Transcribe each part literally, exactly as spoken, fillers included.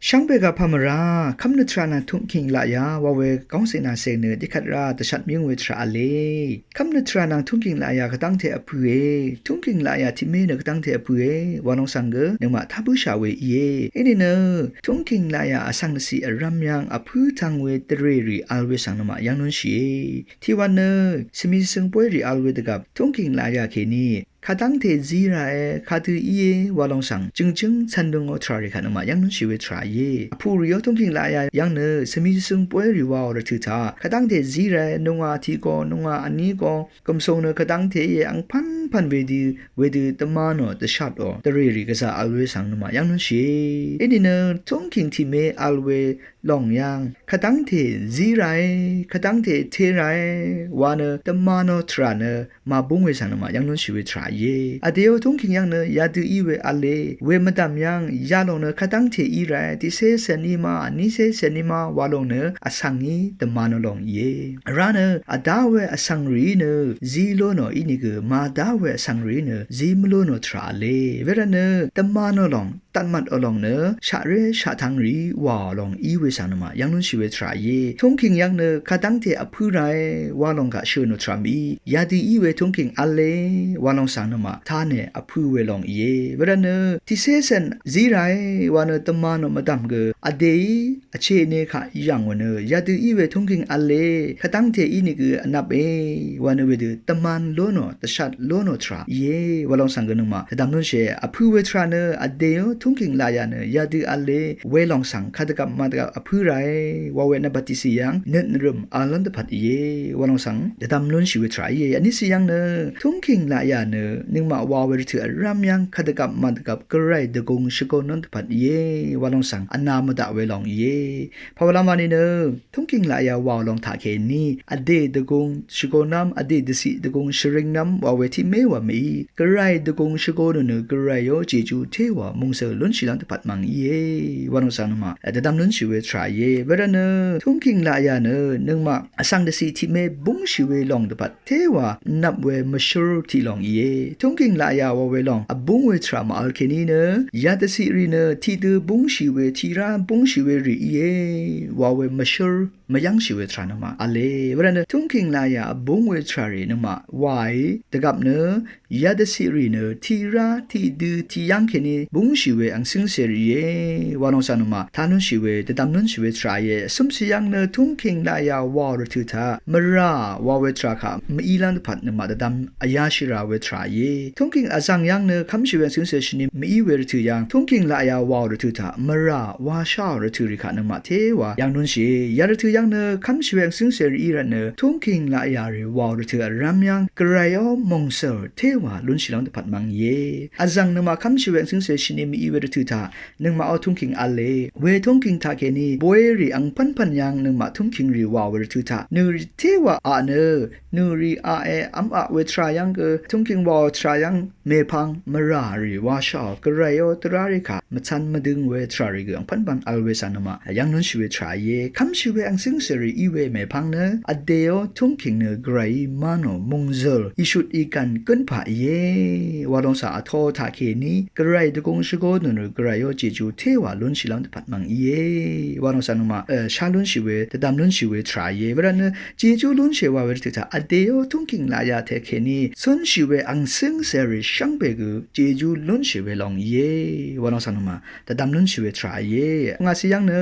Shvngbe gvpà mvrá, kv́mnøt tvrà nvng tungkìng laqya wa we góng cè nà cè nø dvkvt rá dvshat mvyǿng we tvrà v̄le. Kv́mnøt tvrà nvng tungkìng laqya kvdv́ngte vpø̄e, tungkìng laqya tiqmé nø kvdv́ngte vpø̄e, wa lòng svng gø nøngmaq tá bǿshà we íe. Inìnø tungkìng laqya vsvng dvciq vrv́m yv́ng vpǿ tvng we dvrèrì vl we svng nøngmaq yv́ng lúnshìe. Tiqwvt nø svmi svng bóyrì vl we dvgvp tungkìng laqya kèní kadv́ngte zí ràe, kadø íe, wa lòng svng jø̀ngjǿng cv̄n døngò tvràrì kaq nøngmaq yv́ng lúnshì we tvrà íe. Vpùrì ó tungkìng laqya yv́ng nø svmi svng bóyrì waò rvtø̀ taq kadv́ngte zí ràe, nunga tiq go, nunga vní go, gv̀msùng nø kadv́ngte íe, angpv́npv̀n wedø, wedø dvmānò dvshatò dvrèrì gvzà vl we svng nøngmaq yv́ng lúnshìe. Inìnø tungkìng tiqmé vl we lòng yv́ng kadv́ngte zí ràe, kadv́ngte té ràe, wa nø dvmānò tvrà nø màbúng we svng nøngmaq yv́ng lúnshì we tvrà íe. Vdèó tungkìng yv́ng nø yadø í we v̄le, we mvdv̀m yv́ng yalòng nø kadv́ngte í ràe, tiqcé cèní ma, vnícé cèní ma, wa lòng nø vsvng í dvmānò lòng íe. Vrá nø vdá we vsvng rìí nø zí lónò ínìgø, màdá we vsvng rìí nø zí mvlónò tvrà v̄le. Wervtnø dvmānò lòng dvtmvt vlòng nø shaqré shaqtvng rìí wàò lòng í we svng nøngmaq yv́ng lúnshì we tvrà íe. Tungkìng yv́ng nø kadv́ngte vpǿ ràe, wa lòng kaq shø̀nò tvrà mìí yadø í we tungkìng v̄le, wa lòng svng nøngmaq tanè vpǿ we lòng íe. Wervtnø tiqcé cèn zí ràe, wa nø dvmānò mvdv̀m gø vdèí vcheqne kaq yv̀ngò nø yadø í we tungkìng v̄le, kadv́ngte ínìgø vnvp e, wa nø wedø dvmān lónò dvshat lónò tvrà íe, wa lòng svng gø nøngmaq dvdvm lúnshìe. Vpø̄ we tvrà nø vdèó tungkìng laqya nø yadø v̄le, welòng svng kadvgvp madvgvp vpǿ ràe, wa we nvmbat tiqciq yv́ng nøt nvrø̀m vl lv́m dvpvt íe, wa lòng svng dvdvm lúnshì we tvrà íe. Vníciq yv́ng nø tungkìng laqya nø nøngmaq wa we rvtø̀ vrv́m yv́ng kadvgvp madvgvp gvray dvgùng shvgōn lv́m dvpvt íe, wa lòng svng vna mvdaq we lòng íe. Pàwalv́m wa nìnø tungkìng laqya wàò lòng taqkèní vdè dvgùng shvgōnv́m, vdè dvciq dvgùng shvringnv́m wa we tiqmé wa mìí gvray dvgùng shvgōnò nø gvrayó jejú téwà mòngzø̀l lúnshìlv́m dvpvt mv̀ng íe, wa lòng svng nøngmaq dvdvm lúnshì we tvrà íe. Wervtnø tungkìng laqya nø nøngmaq vsvng dvciq tiqmé búngshì we lòng dvpvt téwà vnvp we mvshǿr tiq lòng íe. Tungkìng laqya wa we lòng vbúng we tvrà màvl kèní nø yadvciq rì nø tiqdø búngshì we, tiqrá búngshì we rì íe, wa we mvshǿr mvyv́ngshì we tvrà nøngmaq v̄le. Wervtnø tungkìng laqya vbúng we tvrà rì nøngmaq wàí dvgvp nø yadvciq rì nø tiqrá tiqdø tiqyv́ng kèní búngshì we angcǿngcè rì íe, wa lòng svng nøngmaq tá lúnshì we dvdvm lúnshì we tvrà íe. Vcǿmciq yv́ng nø tungkìng laqya wàò rvtø̀ taq mvrà wa we tvrà kaq mvílv́m dvpvt nøngmaq dvdvm vyáshì rà we tvrà íe. Tungkìng vzv̀ng yv́ng nø kv́mshì we angcǿngcè shvni mví we rvtø̀ yv́ng tungkìng laqya wàò rvtø̀ taq mvrà washáò rvtø̀ rì kaq nøngmaq téwà yv́ng lúnshìe. Yarvtø̀ yv́ng nø kv́mshì we angcǿngcè rìí rvtnø tungkìng laqya rì wàò rvtø̀ vrv́m yv́ng gvrayó mòngzø̀l téwà lúnshìlv́m dvpvt mv̀ng íe. Vzv̀ng nøngmaq kv́mshì we angcǿngcè shvni mví we rvtø̀ taq nøngmaqó tungkìng v̄le. We tungkìng taqkèní boy rì angpv́npv̀n yv́ng nøngmaq tungkìng rì wàò we rvtø̀ taq nø rì téwà aq nø nø rì aqe v́m aq we tvrà yv́ng gø tungkìng wàò tvrà yv́ng mèpvng mvrà rì washáò gvrayó dvrá rì kaq mvcv̄n mvdøng we tvrà rì gø angpv́npv̀n vl we svng nøngmaq yv́ng lúnshì we tvrà íe. Kv́mshì we angcǿngcè rì í we mèpvng nø vdèó tungkìng nø gvrayí mánò mòngzø̀l ìshut ìgv̀n gǿnpà íe, wa lòng svng vtō taqkèní gvray dvgùng shvgōnò nø gvrayó jejú téwà lúnshìlv́m dvpvt mv̀ng íe, wa lòng svng nøngmaq shá lúnshì we dvdvm lúnshì we tvrà íe. Wervtnø jejú lúnshì wa we rvtø̀ taq vdèó tungkìng laqya taqkèní cúnshì we angcǿngcè rì shvngbe gø jejú lúnshì we lòng íe, wa lòng svng nøngmaq dvdvm lúnshì we tvrà íe. Ngàciq yv́ng nø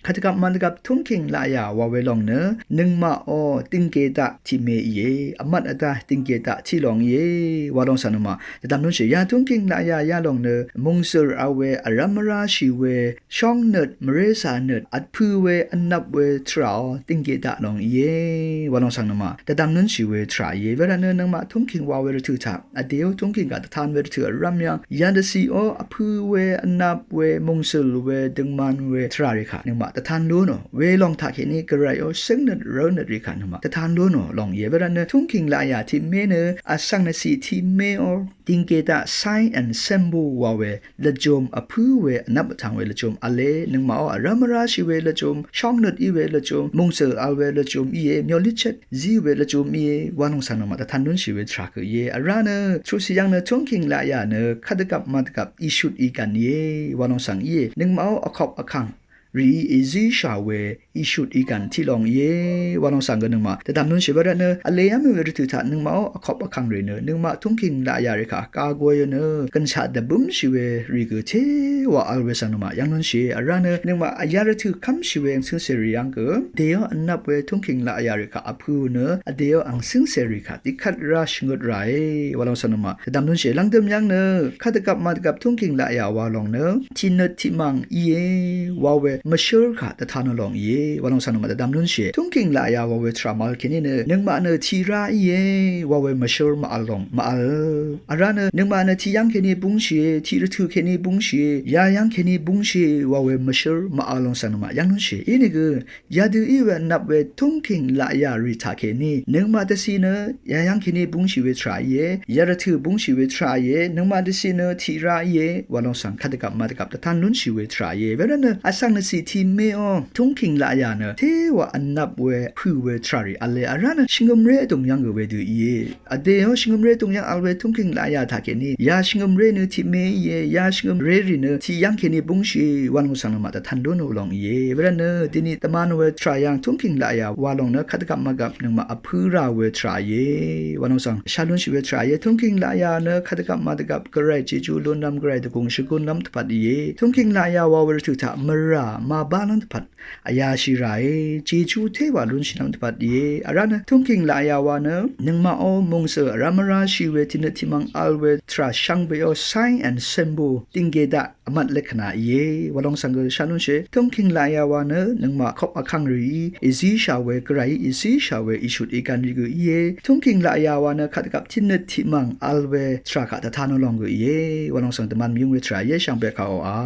kadvgvp madvgvp tungkìng laqya wa we lòng nø nøngmaqó dingke daq tiqme íe, vmat vda dingke daq tiq lòng íe, wa lòng svng nøngmaq dvdvm lúnshì. Ya tungkìng laqya yalòng nø mòngzø̀l vl we vrv́m mvráshì we shóng nøt, mvrécà nøt, vtpø̄ we, vnvp we tvràó dingke daq lòng íe, wa lòng svng nøngmaq dvdvm lúnshì we tvrà íe. Wervtnø nøngmaq tungkìng wa we rvtø̀ taq vdèó tungkìng kaq dvtan we rvtø̀ vrv́m yv́ng yadvciqó vpø̄ we, vnvp we, mòngzø̀l we, døngman we tvrà rì kaq nøngmaq dvtan lúnò we lòng taqkèní gvrayó cǿngnøt rv́lnøt rì kaq nøngmaq dvtan lúnò lòng íe. Wervtnø tungkìng laqya tiqmé nø vsvng dvciq tiqméó dingke daq sign and symbol wa we lvt lvjø̄m vpǿ we vnvp vtv̀ng we lvjø̄m v̄le, nøngmaqó vrv̄m vrá shì we lvjø̄m, shóngnøt í we lvjø̄m, mòngzø̀ v̄l we lvjø̄m íe, myolit chet zí we lvjø̄m íe, wa lòng svng nøngmaq dvtan lúnshì we tvrà gø íe. Vrá nø, truqsì yv́ng nø, tungkìng laqyà nø, kvt dvgvp mvdvgvp ìshut ìgv̀n íe, wa lòng svng íe, nøngmaqó vkop vkàng rìí èzíshà we ìshut ìgv̀n tiq lòng íe, wa lòng svng gø nøngmaq dvdv̀m lúnshì we rvt nø, vlev́m we rvtø̀ taq nøngmaqó vkop vkàng rì nø, nøngmaq tungkìng laqyà rì kaq vgā gø yø nø, gønshaq dvbǿmshì we rì gø tewa v̄l we svng nøngmaq yv́ng lúnshì. Vrá nø, nøngmaq vyv̄l rvtø̀ kv́mshì we angcǿngcè rì yv́ng gø, vdèó vnvp we tungkìng laqyà rì kaq vpø̄ nø, vdèó angcǿngcè rì kaq tiqkvt rá shvngøt ràe, wa lòng svng nøngmaq dvdv̀m lúnshì. Lv̀ngdø̀m yv́ng nø, kvt dvgvp mvdvgvp tungkìng laqyà wa lòng nø, tiqnøt tiqmv̀ng íe, wa we mvshǿr kaq dvtan ò lòng íe, wa lòng svng nøngmaq dvdv̀m lúnshì. Tungkìng laqyà wa we tvrà mvv̄l kèní nø, nøngmaq nø tiqrá íe, wa we mvshǿr mvv̄l lòng mvv̄l. Vrá nø, nøngmaq nø tiqyv́ng kèní búngshìe, tiq rvtø̀ kèní búngshìe, yayv́ng kèní búngshìe, wa we mvshǿr mvv̄l lòng svng nøngmaq yv́ng lúnshì. Inìgø, yadø í we vnvp we tungkìng laqyà rì taq kèní, nøngmaq dvciq nø, yayv́ng kèní búngshì we tvrà íe, yarvtø̀ búngshì we tvrà íe, nøngmaq dvciq nø tiqrá íe, wa lòng svng kvt dvgvp mvdvgvp dvtan lúnshì we tvrà íe. Wervt nø, vsvng nvciq tiqméó, tungkìng laqyà nø, tewa vnvp we, pø̄ we tvrà rì v̄le, vrá nø, shvngø̀mré vdùng yv́ng gø wedø íe. Vdèó shvngø̀mré vdùng yv́ng v̄l we tungkìng laqyà taq kèní, ya shvngø̀mré nø tiqmé íe, ya shvngø̀mré rì nø tiqyv́ng kèní búngshì, wa lòng svng nøngmaq dvtan lún ò lòng íe. Wervt nø, dini dvman we tvrà yv́ng tungkìng laqyà wa lòng nø, kvt dvgvp mvdvgvp nøngmaq vpǿ rà we tvrà íe, wa lòng svng shá lúnshì we tvrà íe. Tungkìng laqyà nø, kvt dvgvp mvdvgvp gvray jejú lúnlv́m gvray dvgùng shvgúnlv́m dvpvt íe. Tungkìng laqyà wa we rvtø̀ taq mvrà màbálv́m dvpvt vyáshì ràe, jejú tewa lúnshìlv́m dvpvt íe. Vrá nø, tungkìng laqyà wa nø, nøngmaqó mòngzø̀ vrv̄m vrá shì we tiqnøt tiqmv̀ng v̄l we tvrà shvngbeó sign and symbol dìnggè daq vmvt lvkvna íe, wa lòng svng gø shá lúnshì. Tungkìng laqyà wa nø, nøngmaq vkop vkàng rìí èzíshà we, gvrayí èzíshà we ìshut ìgv̀n rì gø íe. Tungkìng laqyà wa nø, kvt dvgvp tiqnøt tiqmv̀ng v̄l we tvrà kaq dvtan ò lòng gø íe, wa lòng svng dvman mvyǿng we tvrà íe, shvngbe kaq ò a.